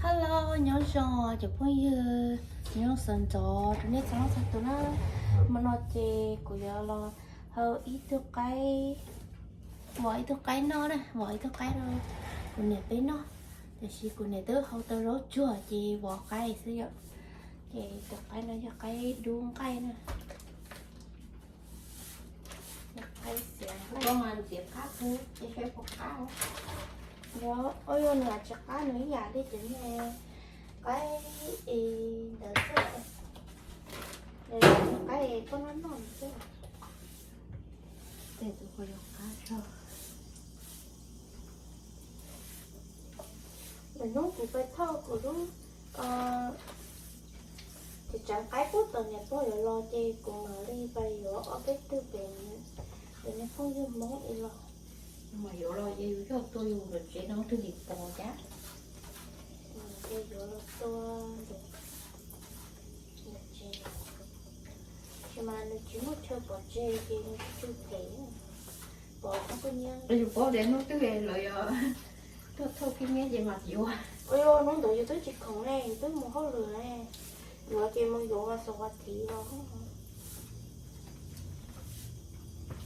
Hello, nyob zoo cov phooj ywg, nyob zoo sawv ntxov rau nej txhua leej txhua tus na. Hmo no ces kuv yuav los hau ib tug qaib, vov ib tug qaib noj na, vov ib tug qaib rau kuv niam peb noj. Tiam sis kuv niam twb hau tau zaub tsuag ces vov qaib xwb yom. Ces tus qaib no yog qaib dub nqaij na. Qaib xiav nqaij, ntxiv qab xwb ces saib puas qab. Yog, o yog nws tsis qab nws ib yam li cov niag qaib es ntawd xwb. Qaib es koj noj noj xwb. Tej tus qab zog. Lwm hnub kuv pais thauj kuv lub, kuv tseev qaib pub tau niam pog yuav los ces kuv mam li pais yuav ob peb tug pem, pem niag phooj ywg Hmoob ib los. Mas yuav los ces yus coj tuaj yus lawm tsev no twg li pom cas. Ces yuav los tua ntawm tsev, tsis mas nws tsis muaj chaw pov tseg ces nws tsis tsw phem. Pov koj niab, yus paub tias hnub twg lawv yog tuaj thauj kib nyiab ces mas yuav. Ua hnub ntawd yus twb tsis khoom ne, yus twb mus hauj lwm ne, yuav ces mus yuav vas xaum vas thiv os.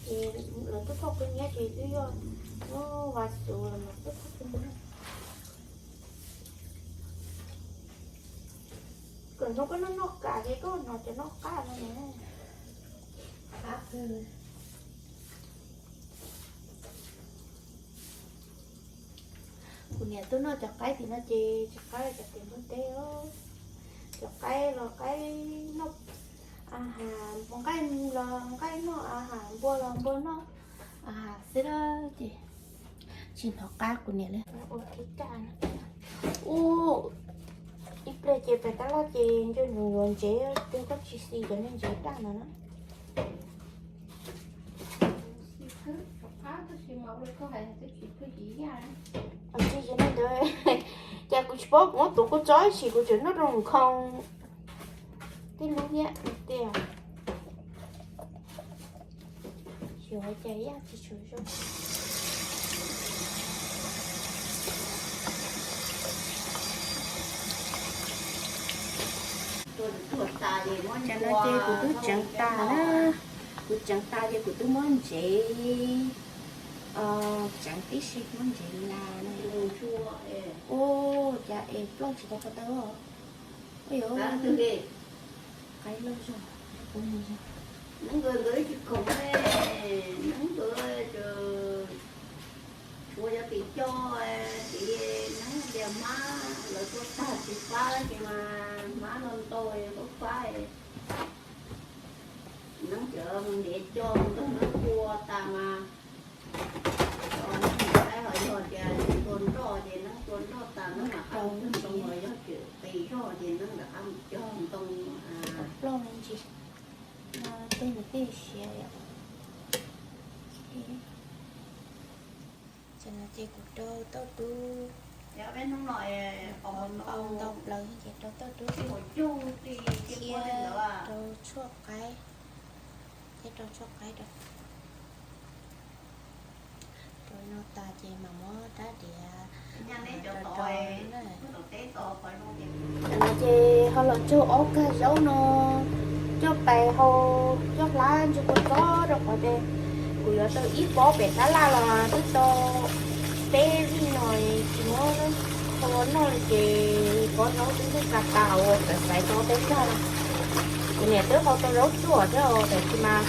Ces lawv tuaj thauj kib nyiab ces twb yog hnub vas xuv los mas tuaj thauj kib nyiab. Kom hnub koj noj noj kam ces koj hnov cov noj qab no ne. Kuv niam tuaj noj cov qaib tim no ces tsis qab li cov tim npua teb os. Cov qaib los qaib noj, a has, nqaij los nqaij noj, a has, npua los npua noj, a has xwb ces tsis hnov qab kuv niam li. Ua, ib pliag ces pem tab laj ces ntshe nws yuav ntsev, twb koj tsis xis cov niag ntsev daj no na. Ces kuv tsis paub kuv muab tuav kua txob ib sim kuv tseem noj rau nkhoos. Tej lub liab tiag. Xyov cas yaj tsis tshua zoo. Cov no ces kuv twb tseev tas na. Kuv tseev tas ces kuv twb muab ntsev, tseev tib si muab ntsev las na. Ua cas es ploj tsis tau ko taw. Ua yog qaib loj zog. Neeb nkawd tsis khoom, neeb nkawd tshuav cov tim co, tim neeb tias mab lawv tua tag tsis fab ces mas mab no ntau fab fab. Neeb cov ntiav co ntog neeb tua tas mas, neeb mus saib ho yog tias tua nroj ces neeb tua nroj tas neeb mam qab mus cog ntoo, yog tseem qis zog ces neeb rov qab mus cog ntoo. Ploj me ntsis, tej nws tej siav yom. Ces no ces kuv rau tauj dub, qau ntau plaws ces rau tauj dub thiab rau tshuaj qaib, thiab rau tshuaj qaib rau. Rau no tas ces mam muab rab diav rau rau na. Tam no ces ho los cog ob kag zaub no coj pais hau, coj hlab ntsis kua txob rau qhov tias kuv yuav tau ib pob pem tab laj los twb tau peb vij no, tsis muab hau noj ces pob zaub twb lwj tas tas uas xaiv xaiv tau peb kag. Kuv niam twb hau tau zaub tsuag thiab os, tiam sis mas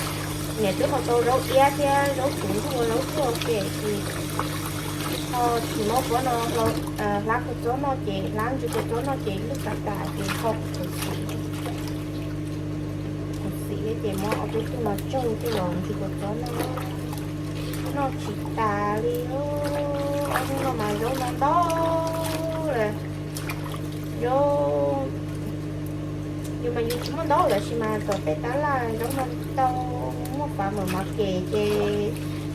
niam twb hau tau zaub iab thiab zaub tsuv ntuj ua zaub tsuag ces ho tsis muab pob no hlab kua txob noj ces, hlab ntsis kua txob noj ces lwj tas tas ces ho khuv xim, khuv xim thiab ces muab ob peb tug no tsaug coj los ntsis kua txob noj, noj tsis tas li. Ob hnub no mas zaub no ntau lawm. Zaub, yus mas yus tsis muaj ntau lawm sis mas tom tej tab laj zaub no tau, muaj fav mawm mov kem ces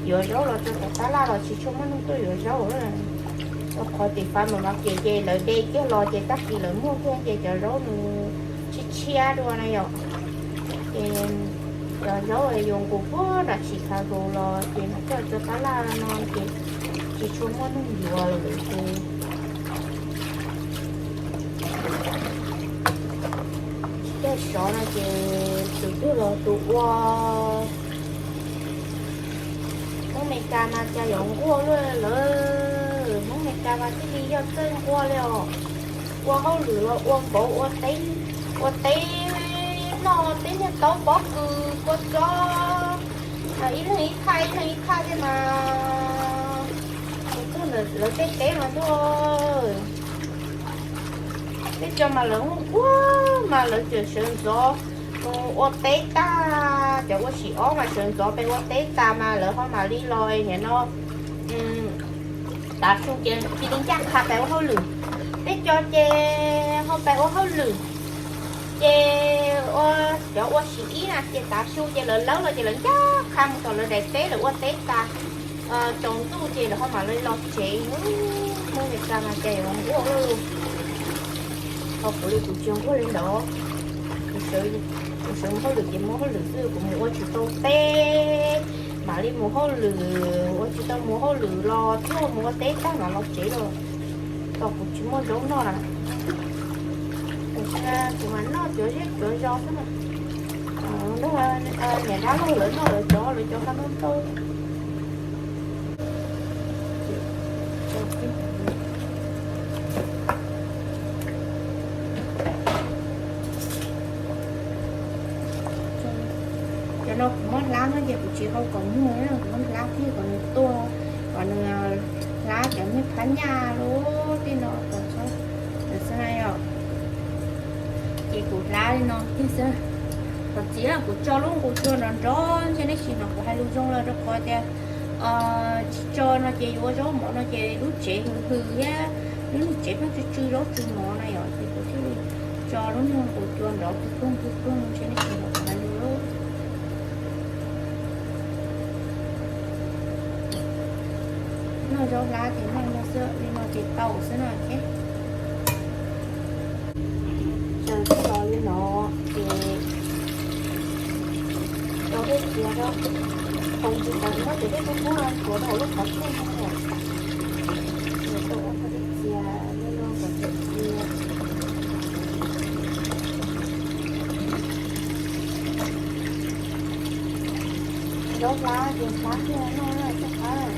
yuav zaub los rau tom tab laj los tsis tshua muaj neeg tuaj yuav zaub. Rau qhov tim fav mawm mov kem ces lawv de kiag los ces tag kis lawv muag kiag ces cov zaub nws tshiab tshiab dua na yom. Ces cov zaub yuav nqus puag nram tshim khav hluas los ces mam coj rau tab laj no ces tsis tshua muaj neeg yuav lawm ces Sov no ces tus twg los tus ua Hmoob Meskas mas cas yuav nquag luaj lawm. Hmoob Meskas mas thiaj li yog txawj nquag li os. Ua hauj lwm los ua npauv ua teb, ua teb noj teb niag taub pob kws kua txob, ib leeg ib thaj ib leeg ib thaj thiab mas. Tus twg lawv tej teb mas tuaj, peb cov mas lawv nquag mas lawv tseem sawv ntxov mus ua teb tag. Cov ua sim ob mas sawv ntxov pem ua teb tas mas lawv ho mam li los nim no tav su ces cia li ncaj qha pem ua hauj lwm. Peb cov ces ho pem ua hauj lwm, ces ua, cov ua sim ib na ces tav su ces lawv lawb los ces lawv ncaj qha mus tom lawv daim teb lawv ua teb tas tsaus ntuj ces lawv ho mam li los tsev. Hmoob Meskas mas cas yuav nquag luaj. Ho kuv li kuv tsis nquag li ntawd, kuv sawv mus hauj lwm ces mus hauj lwm xwb, kuv mus ua tsis tau teb mam li mus hauj lwm, ua tsis tau mus hauj lwm los thiaj mus ua teb tag mam los tsev los. Tos kuv tsis muaj zaub noj na. Tam sim no kuv mas noj cuav zeb cuav zos xwb na. Niam dab laug lawv noj lawv cov, lawv cov qab noj tau. Cov no kuv muab hlab no ces kuv tsis hau kom muag, kuv muab hlab kiag kom nws tuag, kom nws hlab cov niag phab nyaj lub tej no kom txhob xwb na yom. Ces kuv hlab li no tiag xwb. Qhov txiv kuv tso lub nqus cua nrov nrov ntshe nej sim hnov kuv hais lus zoo lawm rau qhov tias tsis tso no ces yuav ua zaub mov no ces lub tsev hws hws thiab lub niag tsev pheej tsw tsw zaub tsw mov na yom, ces kuv thiaj li tso lub niag nqus cua nrov pug pug pug pug ntshe nej sim hnov kuv hais lus. Noj zaub hlab ces noj no xwb, li no ces tau xwb no thiab. Tseem txog li no ces rau tej txiav rau, hau tsis tau muab cov dej kub kub no tuav rau hauv lub qhov tshuaj no. Ces tau ua tej txiav li no kom txawm txiav. Zaub hlab ces hlab kiag noj na coj qab.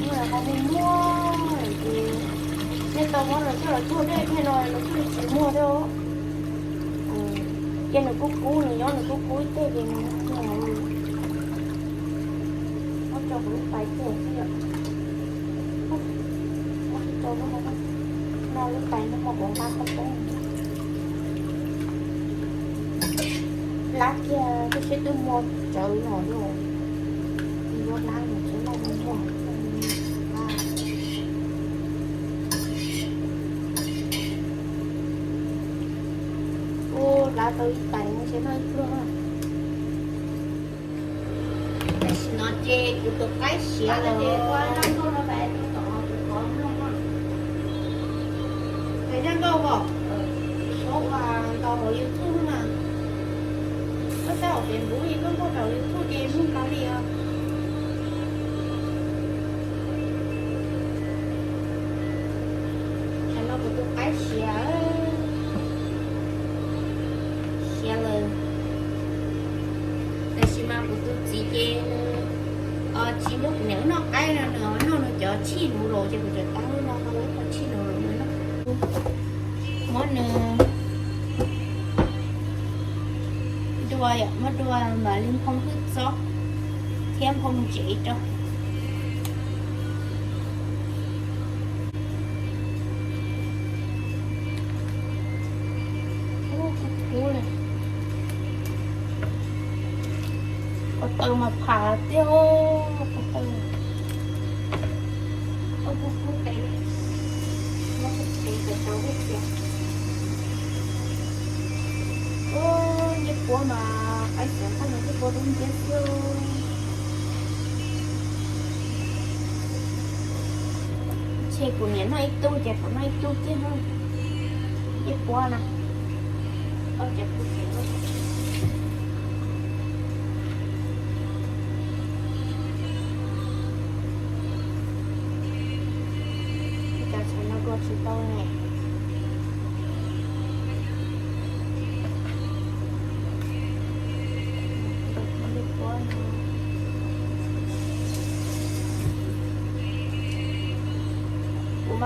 Muaj ho muaj muaj ces nej tau muab los coj los cuag dej kiag no los thiaj li tsis muaj thiab. Ces nws kub kub, nws nyob nws kub kub ib teg ces nws muaj. Muab tso kuv lub pais kiag xwb yom. Muab tso lub no, no lub pais no ho kuv nqa qhov peb. Hlab kiag tej seb twb muag tsawv no lawm. Yuav hlab nws tsis muaj muag. Ua hlab tau ib tais no ces noj ib pluag. Tam sim no ces kuv tus qaib siav lawm. Hais zaj nkauj os, tau ua ntau hauv YouTube mas. Koj saib hauv Facebook li koj nkauj rau YouTube ces muaj npaum li os. Tam no kuv tus qaib siav, siav lawm. Tam sim mas kuv tus txiv ces nws tsis nrog kuv niam wb noj qaib no, nws noj nws cov tshij nuv laus ces kuv cov taub no tau ib qho tshij nuv laus nws noj. Muab nws dua, muab dua mam li nphoo hwj txob thiab nphoo ntsev rau. Ub, kub kub li. Ko taw mas pham tiag, ko taw. Ub, kub kub qe, muab kub qe kom tsau hwj tiag. Ub, ncej puab mas qaib xeev qab no ncej puab dub nciab xwb. Ntshe kuv niam noj ib tug ces kuv noj ib tug thiab na. Ncej puab na. Cov tshauv no dua tsis tau ne.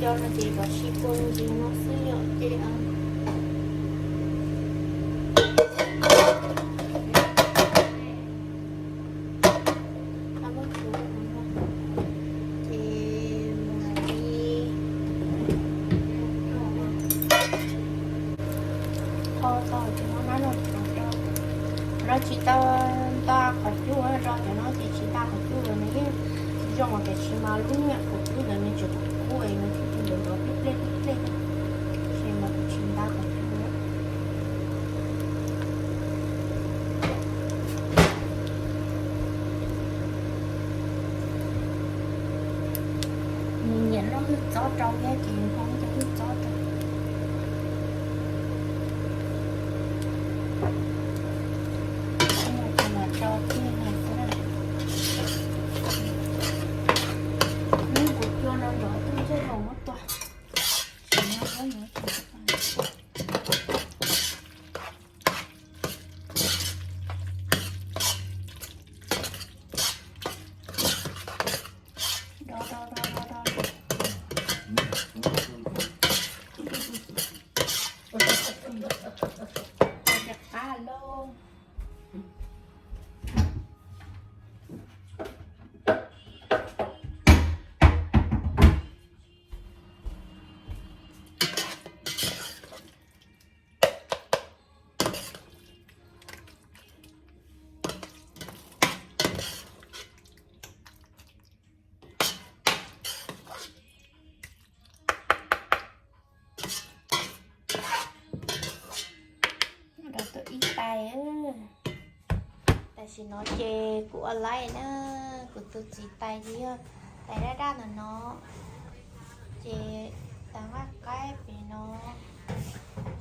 Cov no ces kom sib kua ntsis no xwb yom, ces tau muab tshuav no, ces mus hais li tho tau ces muab nab no rau. No tsis tau nta qhov cub, rau cov no ces tsis nta qhov cub, nws yeej zoo tiam sis mas lub niag qhov cub ntawd nws tseem kub kub, nws thiaj li ntawd nrov plij plej plij plej, ces mas kuv tsis nta qhov cub. Nws nyiam noj lwj txob rau thiab ces nws ho muab cov lwj txob rau. Mus rau tiag na xwb na. Nws kuv cua no nrov twb ntsej los muab tua. Tsis nyob ua nyob tsis Do do do do do. Qab lauj. Rau tus ib tais. Tam sim no ces kuv ua laib na, kuv tus txiv tais ces yog tais daj daj ntawm no, ces tais nqaij qaib pem no,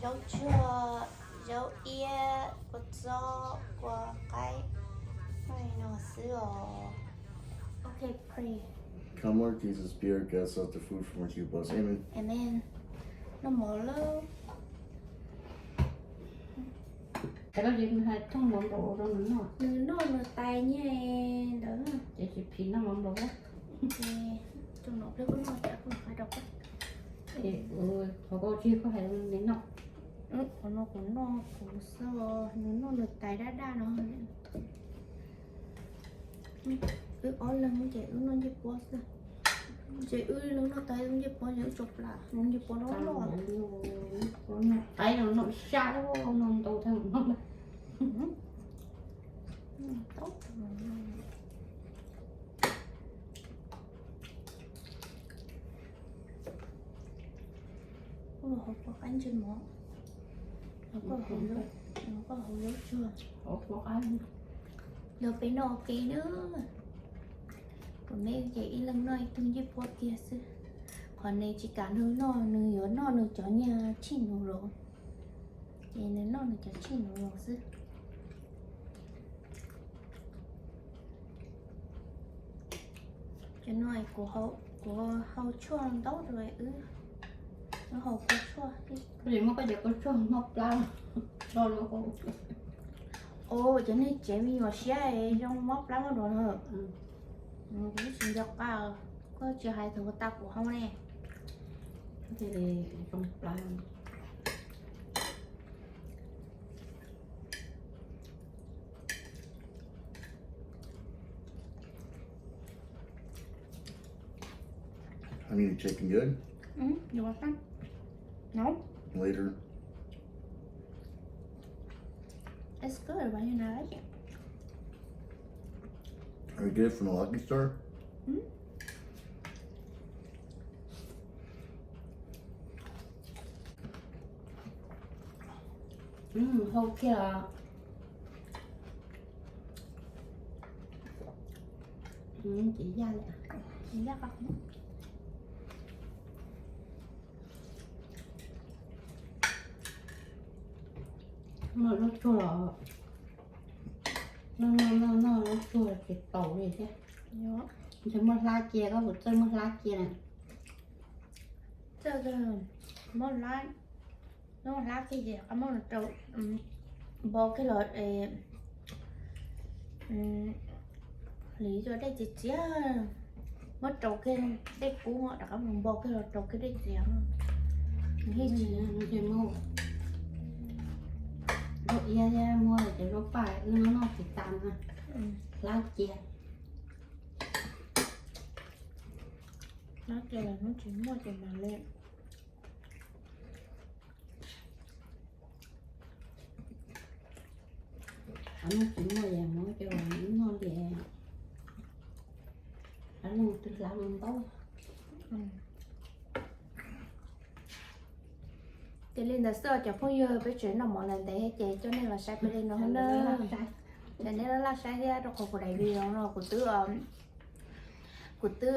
zaub tsuag, zaub iab, kua txob, kua qaib, no xwb os. Ok, pray. Come, Lord Jesus, be our guest, let the food from which you bless. Amen. Amen. Noj mov lawm. Ces koj tsis hais thooj mov nplaum rau nws noj? Nws noj nws tais nyiaj ntawd. Ces tsis phim noj mov nplaum. Ces tso no pliag koj noj tas koj hais rau koj. Qhov koj tsis koj hais nws noj. Qhov no kuv noj kuv xwb, nws noj nws tais daj daj no. Wb ob leeg ces wb noj ncej puab xwb. Ces wb leeg noj tais ncej puab ces wb tso plas ncej puab loj loj. Tais no noj sab no ntau thaj no. Ua hauv kua qaib ntsej muag, hauv koj hauv zaub tsuag, hauv kua qaib. Yog peb noj ua ke na. Kuv me ces ib leeg noj ib tug ncej puab kiag xwb. Qhov ne tsis kam nws noj, nws yuav noj nws cov nyiaj tshij nus los. Ces nws noj nws cov tshij nus los xwb. Cov no kuv hau tshuaj ntau rau wb, wb hau kua tshuaj. Koj muab koj cov kua tshuaj mob plab los rau. Os, cov niag tsev me nyuam siab zoo mob plab mob duav na. Kuv tsis nco qab, koj tsis hais thaum tas kuv hau ne. Zoo plab. I need to check in good. Mm, you want some? No? Later. It's good, but you know, I like it. Are you good from the Lucky Star? Mm. Mm, hau kiag. Mm, tsis yaj li. Tsis yaj qab. Noj zaub tsuag los, noj noj noj zaub tsuag tsis taus li thiab. Ntshe muab hlab cia, koj puas txawj muab hlab cia na? Txawj, muab hlab, muab hlab cia ces qab muab rau npau kiag los, hliv cov dej txias txias, Muab rau kiag dej kub, rov qab mus npo kiag los rau kiag dej txias. Nws thiaj tsis, nws thiaj muag. Zaub iab thiab muag cov zaub paj wb noj tsis tas na. Hlab cia. Hlab cia los hnub tsis muaj ces mam li. Hnub tsis muaj ces muab coj los noj li. Hlab los twb hlab mus ntau. Ces li ntawd xwb os cov phooj ywg, peb tseem noj mov ntev ntev thiab ces coj nej los saib peb li no na. Ces nej laj laj saib thiab rau qhov kuv daim video no kuv twb, kuv twb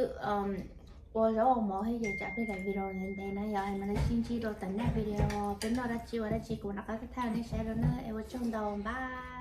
ua zaub ua mov thiab ces tsam peb daim video ntev ntev na yom, mam li sib ntsib rau tom next video, peb noj dab tsi ua dab tsi kuv rov qab thaij nej saib dua na, es ua tsaug ntau, bye.